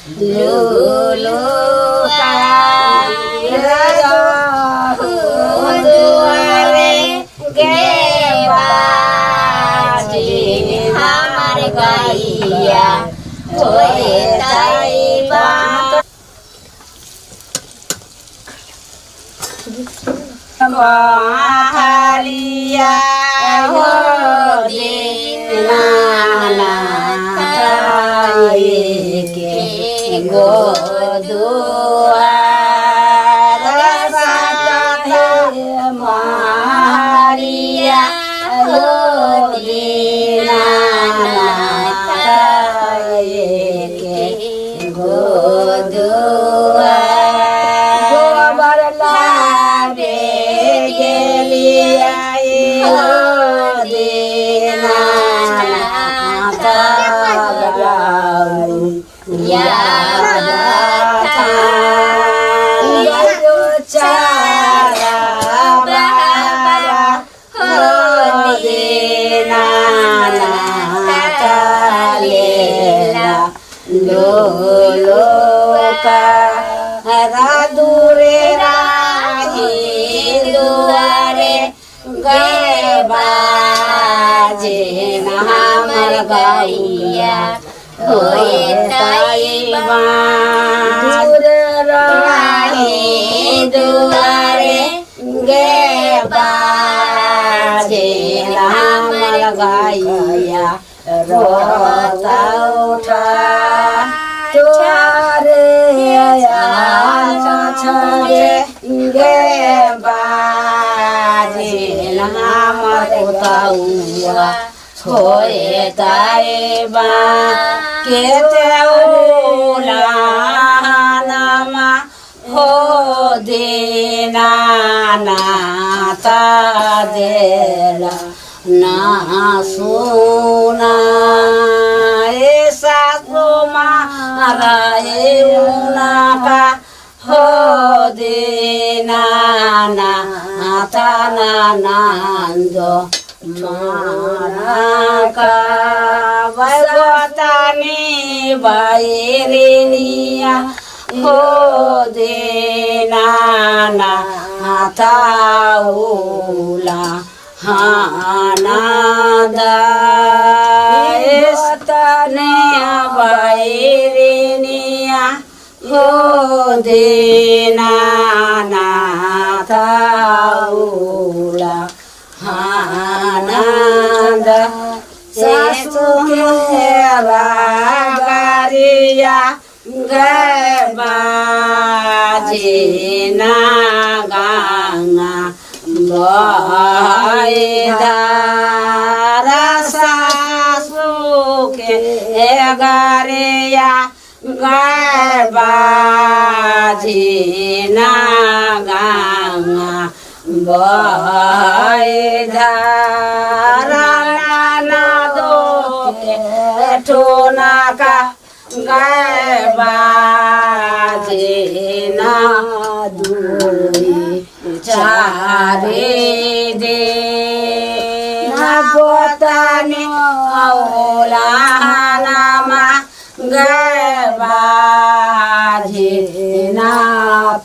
लुलु दुआरे गे बाजी हमार गैया होए तैबा। कहलिया हो दीनानाथ के गो दुआर साथे मारिया हो दीनानाथ के गो दुआर गोबर लाबे गेलियै हो दीनानाथ या चारा बाबा हो दीनानाथ लेला लोलोका दूरे राही दुआरे गे बाजे हमर गैया होए तैबा राही दुआरे गे बाजे हमर गैया रोता उठा तोरे छरे गे बाजे हमर पुतौआ छोड़े तैबा के नामा हो दीनानाथ देला ना सुना ए सासु मारा ए उनाका हो दीनानाथ नानन्द माराका भगवतानी बैरिनिया हो दीनानाथ उला हानाद तने बैरिनिया हो दीनानाथ उला हानाद सासु के गारिया गे बाजे ना गंगा बहदारा सासु के गारिया गे बाजे ना गंगा बहदारा नाना दो के ठोनाका गाय बाजे ना दुई चारे दे गोतनी औला नामा गाय बाजे ना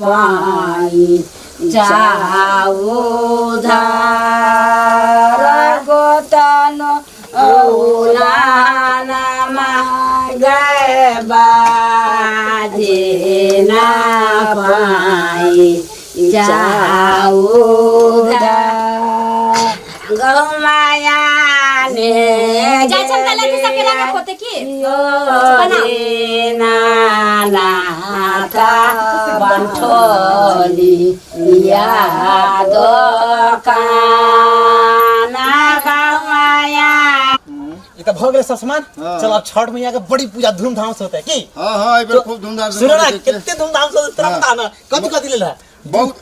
पाई जाऊ धार गोतन औला नामा गाय बाजे ना पाई जाऊ धार गौमाया ने जाइ छम त लथी सब केना के खोते की नानाका बन्ठोली या दोकाना गौमाया। ये तो भऽ गेलै सब सामान। हाँ। चल अब छठ मैया के बड़ी पूजा धूमधाम से होता है की। हाँ हाँ, एहि बेर खूब धूमधाम से सुनो ना, मनाबै छियै। कितने धूमधाम से होता है, तोरा हाँ। पता ना कथी कथी लेल है? बहुत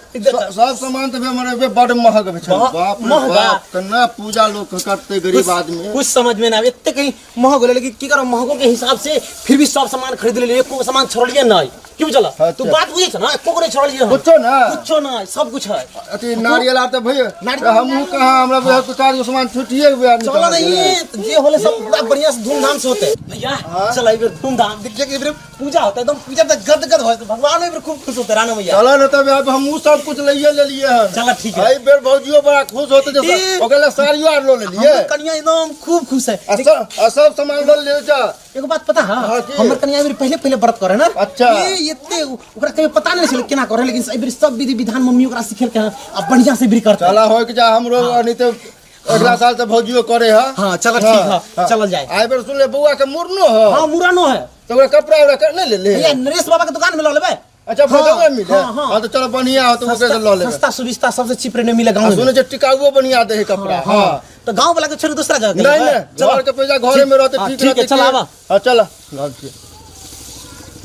सब सामान तऽ हमर एहि बेर बड महग भेल छै। बाप रे महगा? बाप, केना पूजा लोक करतै गरीब आदमी। कुछ समझ में ना आवे, एते कहीं महग होले, लेकिन की करब, महगो के हिसाब से फिर भी सब सामान खरीद लेलिए, एको सामान छोड़लिए नहीं। की बुझल अच्छा। तू बात बुझै छ ना एको को नहीं छोड़लिए हम। कुछो ना कुछो ना सब कुछ है अथी नारियल आर तऽ भैया नारियल- हमहूँ कहाँ हमरा बुझायल दू चारि गो सामान छुटिए गेल चलो नहीं जे होले सब पूरा बढ़िया से धूमधाम से होते भैया चल एहि बेर धूमधाम देखिए कि एहि बेर पूजा होता है एकदम पूजा तो गदगद हो जाता भगवान एहि बेर खूब खुश होते राणा भैया चलो ने तब अब हमहूँ सब कुछ लइए लेलिए हन चलो ठीक है एहि बेर भौजियो बड़ा खुश होते जे ई- ओकरा लए साड़ियो आर लऽ लेलिए हमर कनिया एकदम खूब खुश है आ सब सामान लऽ लेलिए जा एगो बात पता है हाँ, की? हमर कनिया एहि बेर पहले पहले व्रत करे ना अच्छा। ये एते ओकरा कहियो पता नहीं छलै केना करे लेकिन एहि बेर सब विधि विधान मम्मी ओकरा सिखेलकै हन आ बढ़िया से भी करते चला होय के जा हमरो नहीं तो अगला साल से भौजियो करे है हाँ, चलो ठीक है, चलल जाए। आइ बेर सुन ले बौआ के मुड़नो है हाँ मुरानो है तो ओकरा कपड़ा उड़ा कर नहीं ले ले भैया नरेश बाबा के दुकान में लऽ लेबै अच्छा हाँ, भौजियो मिले हाँ, हाँ। हाँ तो चलो बढ़िया हो तो ओकरे से लऽ लेबै सस्ता सुविस्ता सबसे चीप रेट में मिले आ गाँव में सुने छै टिकाउओ बढ़िया दे है कपड़ा हाँ तो गाँव वाला के छोड़ के दूसरा जगह के नहीं लेबै? नहीं चलो। घर के पैसा घरे में रहते हाँ, ठीक ठीक है रहते चल आवा हाँ चल घर के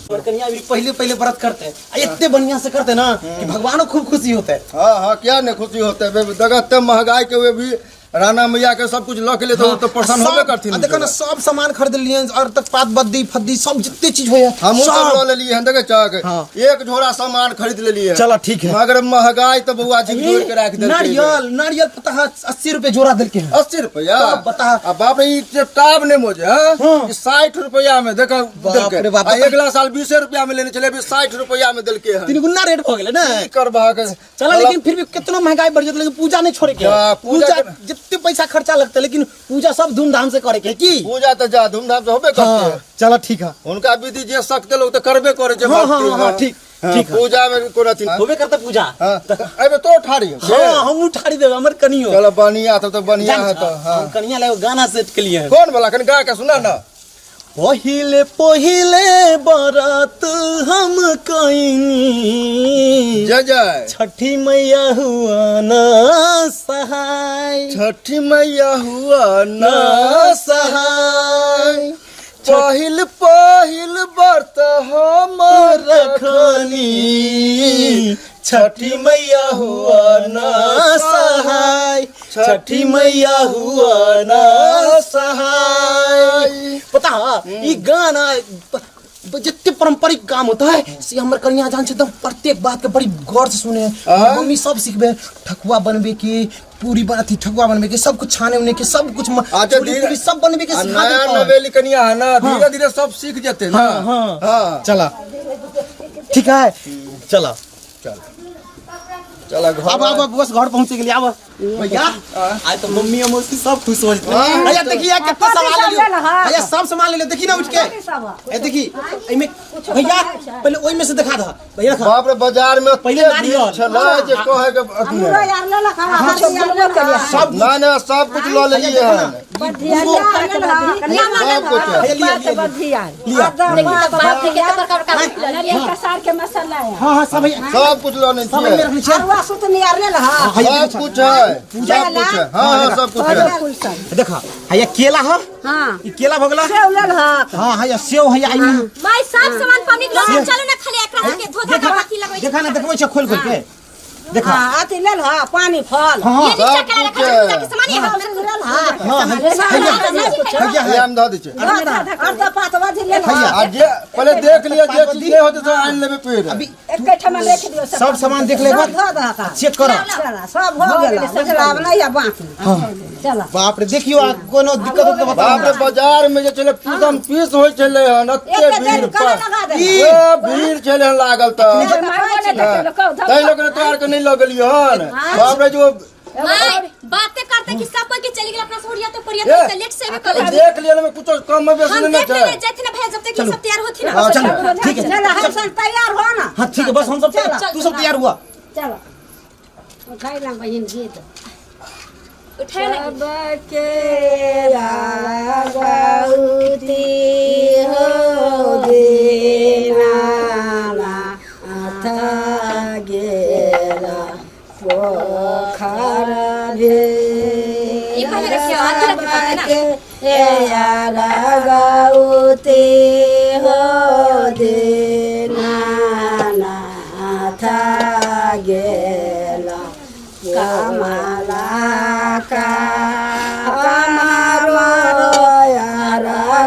हमर कनिया अभी पहले पहले व्रत करते हैं आ इतने बढ़िया से करते ना कि भगवानो खूब खुशी होते हैं हाँ हाँ क्या नहीं खुशी होते बे दगत महंगाई के वे भी राणा मैया के सब कुछ लऽ के ले तो तो परेशान होबे करथिन आ देखो ना सब सामान खरीद लिए और तक पात बद्दी फद्दी सब जितने चीज होया हमहूँ सब लऽ लेलिए हन देखे चक हाँ। एक झोरा सामान खरीद लेलिए चलो ठीक है। मगर महंगाई तो बउआ जी जोड़ के राख देलकै नारियल नारियल पता है 80 रुपए जोड़ा दिल के हैं 80 रुपया तब बता। आ बाप रे ई जे टाब ने मोजे हाँ हाँ। ई 60 रुपया में देखो बाप देलकै। रे बाप। आ अगला साल 20 रुपया में लेने चले अभी 60 रुपया में देलके हन तीन गुना रेट हो गेलै ना की करबा के चला लेकिन फिर भी कितना महंगाई बढ़ जाता लेकिन पूजा नहीं छोड़े के है। जा, पूजा पूजा के- जितने पैसा खर्चा लगता है लेकिन पूजा सब धूमधाम से करे के है की पूजा तो जा धूमधाम से होबे करते हाँ, हैं चलो ठीक है उनका विधि जे सकते लोग तो करबे करे छै हाँ, भक्ति, हाँ, हाँ, ठीक, हाँ, ठीक है। पूजा में कोनो अथी होबे करते पूजा हाँ अबे तो ठाड़ी हो हाँ हम उठाड़ी देबै हमर कनियो चलो बढ़िया तब तो बढ़िया जान है तो हाँ हम कनिया ले एगो गाना सेट के लिए कौन वाला कनि गा के सुना ना पहिले पहिले बरत हम कइनी जय जय छठी मैया हुआ न सहाय छठी मैया हुआ न ना सहाय पहिल पहिल व्रत हम रखनी छठी मैया हुआ न सहाय छठी मैया हुआ न सहाय पता है ई गाना जितने पारंपरिक काम होता है से हमर कनिया जान छै एकदम प्रत्येक बात के बड़ी गौर से सुने हाँ? मम्मी सब सिखबे ठकुआ बनबे के पूरी अथी ठकुआ बनबे के सब कुछ छाने उने के सब कुछ अच्छा पूरी धीरे पूरी सब बनबे के आ सिखा नया देतौ। नवेली कनिया है ना धीरे धीरे सब सीख जेते ना हाँ हाँ हाँ चला ठीक है चला चल चला घर अब अब बस घर पहुंचे गेली आब भैया आज तो मम्मी और मौसी सब खुश हो जेतै हाँ। भैया देखिए कितना कथी सामान सब ले लियो लेल हक? भैया सब सामान ले लियो देखी ना उठ के कथी सब हक? ए देखी एमे भैया पहले ओई में से दिखा दह भैया रखा बाप रे बाजार में पहिले एते भीड़ नारियल। छलै जे कहे के अथी मुरई है। आर लेलक हँ, हरदी आर लेलक हँ। सब ना ना सब कुछ लऽ लेलिए हन सब कुछ है। भैया लिया लिया लिया। बाप रे कितना बड़का बड़का नारियल कसार के मसाला है हाँ हाँ सब भैया सब कुछ लऽ लेने सब एमे छियै रखने छियै अरुआ सुतनी आर लेल हँ। भैया सब कुछ है सब कुछ है हाँ हाँ सब कुछ है कुल सब देखा भैया केला है हाँ ई केला भगला सेव लेल हक हाँ भैया सेव हैया एमे माय सब सामान पानी लो चलो ना खाली एकरा के धो धा के अथी लगबै देखा ना देखबै छै खोल खोल के देखा हाँ अथी लेल हँ पानी फल हाँ ये नीचा केला सब रखा कुछ है। पूजा के सामान ये हाथ में लेल हक हाँ भैया भैया हम धऽ दै छियै अर्ध पात बजी लेल भैया। हक आ जे पहिले देख लिअ जे चीज नहि होतै से आनि लेबै फेर अभी एकेठमा राखि दियौ सब सामान देख ले एक सब बार धऽ दहक चेक कर चला सब हो गेल बुझल आब नहि है बाकी चला बाप रे देखियो आ कोनो दिक्कत हो तऽ बाप बताओ रे बाजार में जे छलै पीसम पीस होइ छलै हन एते एक भीड़ दिन कने लगा दे ए भीड़ छलै हन लागल तऽ ताहि लऽ के तोरा आरके नहि लऽ गेलियै हन बाप रे जो माय बातें करते कि सब कोई के चली गेल अपना सोरिया तो परिया ए, तो लेट से भी कॉलेज देख लिअ ने कुछो कम में बेसी हम नहि देख छै लेने जाते ना भैया जब तक ये सब तैयार होती ना हाँ, चलो ठीक है चला हम सब तैयार हो ना हाँ ठीक है बस हम सब चलो। तू सब तैयार हुआ चलो उठाइ ला बहिन गीत उठे ना सबके रागौती हो दीनाना अथ गेला पोखर भे ये पहले रखियो, हाथ रख के पकड़ ना। रागौती हो दीनानाथ गेला कमला का कमरो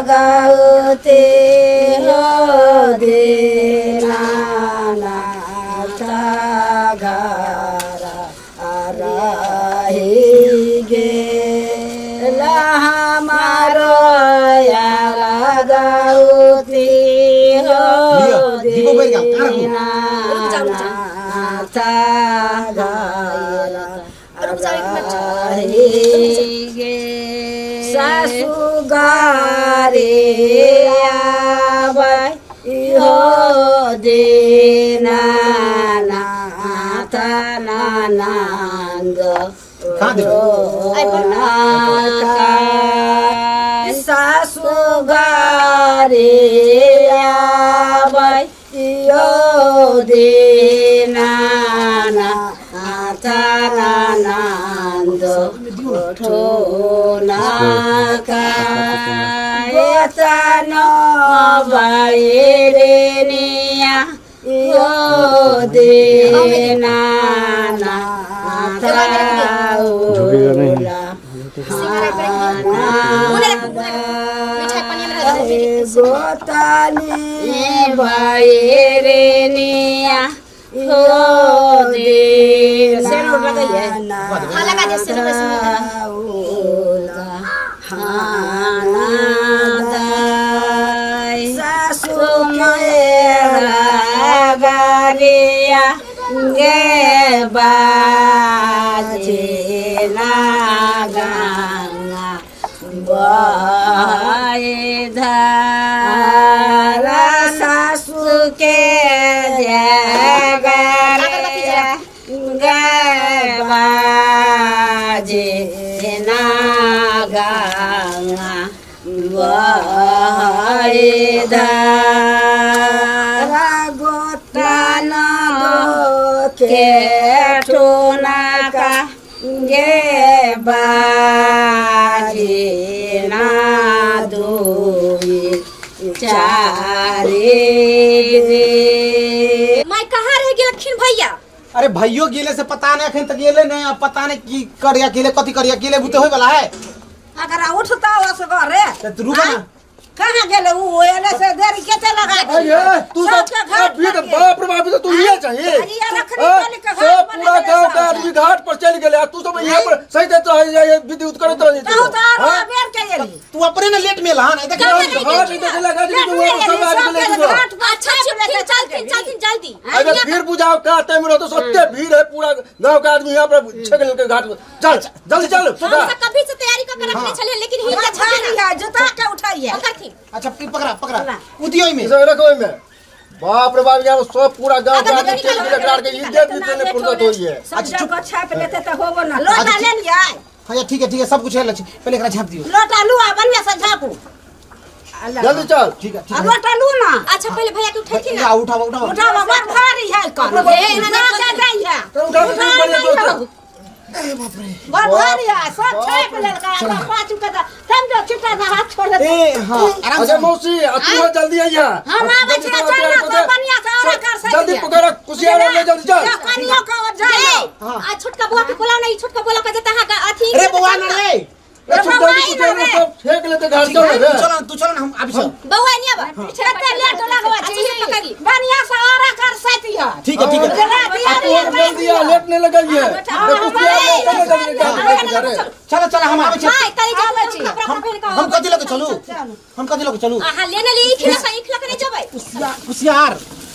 गौती हो दीनानाथ दीपो बढ़ गेल, कहाँ रखू? रुक जाओ, रुक जाओ। रुक जाओ एक मिनट। सासु गारे आबै इहो दीनानाथ नानन्द कहाँ देबै? सासु गारे आबै इहो दीनानाथ नानन्द गोतन बाइरेनिया यो दीनानाथ ओने रखू, ओने रखू। मिठाई पानी में रख दो। गोतनी बाइरेनिया यो दीनानाथ हाँ, लगा दे, सिर पे सिर। सासु मेरा गारिया गे बाजे नागांगा बहे धारा सासु के जगरिया गे बाजे नागांगा बहे धारा गोतान के ठोनाका गे बाजे ना दुई चारे दे। माय कहाँ रह गेलखिन भैया? अरे भैयो गेले से पता नहीं, अखन तक गेले नहीं, अब पता नहीं की करिया गेले, कथी करिया गेले, बुते होय वाला है। अगर उठता हो सगरे त तू रुक ना। कहाँ गेले उ ओले से देरी केते लगा अरे तू सब सबके घाट अभी पर तो बाप रे बाप, तो तू हिया चाहिए। अरे ये रखनी हाँ, वाली के घाट सब पर पूरा लगेले गांव का सब। आदमी घाट पर चल गेले आ तू सब यहाँ पर सही देते रह ये विद्युत करत रह कहू तो आरो हाँ? बेर के एली। तू अपने ना लेट में लहान है देख। कहाँ रह घाट गेलखिन? देखे लगा जी लेट तो में सब एली, आदमी सबके ले जेबो। घाट पर अच्छा छाप लेके चलथिन, चल चलथिन, गेली। चलथिन जल्दी। अरे फिर बुझाओ का टाइम रहो तो सत्य भीड़ है, पूरा गांव का आदमी यहाँ पर छेक लेके घाट पर। चल जल्दी चल। हम सब कभी से तैयारी कर के रखने छलिए, लेकिन हिनका हमरा छलिए भारी ना। है, जुता के उठाइए। पकड़थिन। अच्छा फिर पकड़ा पकड़ा उदियो में। इसे रखो में। बाप रे बाप, यहाँ सब पूरा गांव का अगर आदमी निकालो, चल के के इज्जत भी देने फुर्सत होई है। सब जगह छाप लेते तो होबो ना। लोटा ले लिया। हाँ यार, ठीक है ठीक है, सब कुछ है लक्ष्मी, पहले एकरा झाँप दियो। लोटा लू आ बढ़िया से झापू। जल्दी चल। ठीक है ठीक आ है। लोटा लू ना। अच्छा पहले भैया के उठेथिन या ना। उठाओ उठाओ। उठावा, बड़ भारी है कर। ए, ना, ना, जा जाई है। तो उठा के उठा बढ़िया नहीं दोस्त। हो। बड़ भारी है, सब छाप लेलका, आ पाँच के समझो छिटा ना हाथ छोड़ दे। ए हाँ आराम अच्छा से। मौसी, आ तू हो जल्दी आइया। हम आबै छी, चल ना, तो बढ़िया से और कर सकी। जल्दी पकड़ कुशियार ले जल्दी चल। कनियो का जाई। ए, आ छोटका बुआ के बोलाओ ना, ई छोटका बुआ के जता हां अथी। अरे बउआ ना रे। ए, चुप जल्दी कुशियार में सब फेंक लेते घाट चल तू रे। चलो तू चलो ना, हम अभी चल। बउआ नहीं आबा। कते लेट लगवा अच्छे छी। से पकड़ी। बढ़िया से और कर सकी है। ठीक है ठीक है। आ तू और जल्दी आ, लेट नहीं लगाइए। कुशियार ले चल जल्दी घाट पे रे। चलो चलो हम आबै छी। हां करी जा, कपड़ा पहन के। हम कथी लगे चलू, हम कथी लगे चलू? हां लेने ले, ई खिला ई खिला के नहीं जेबै। कुशियार कुशियार।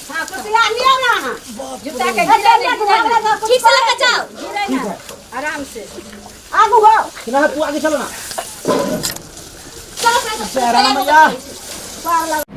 हां कुशियार लियो ना अहाँ। जूता के गिरे नहीं। ठीक से लगा जाओ। गिरे ना। आराम से आगू हो। ना तू आगे चलो ना। चलो। राम भैया। पार लगा।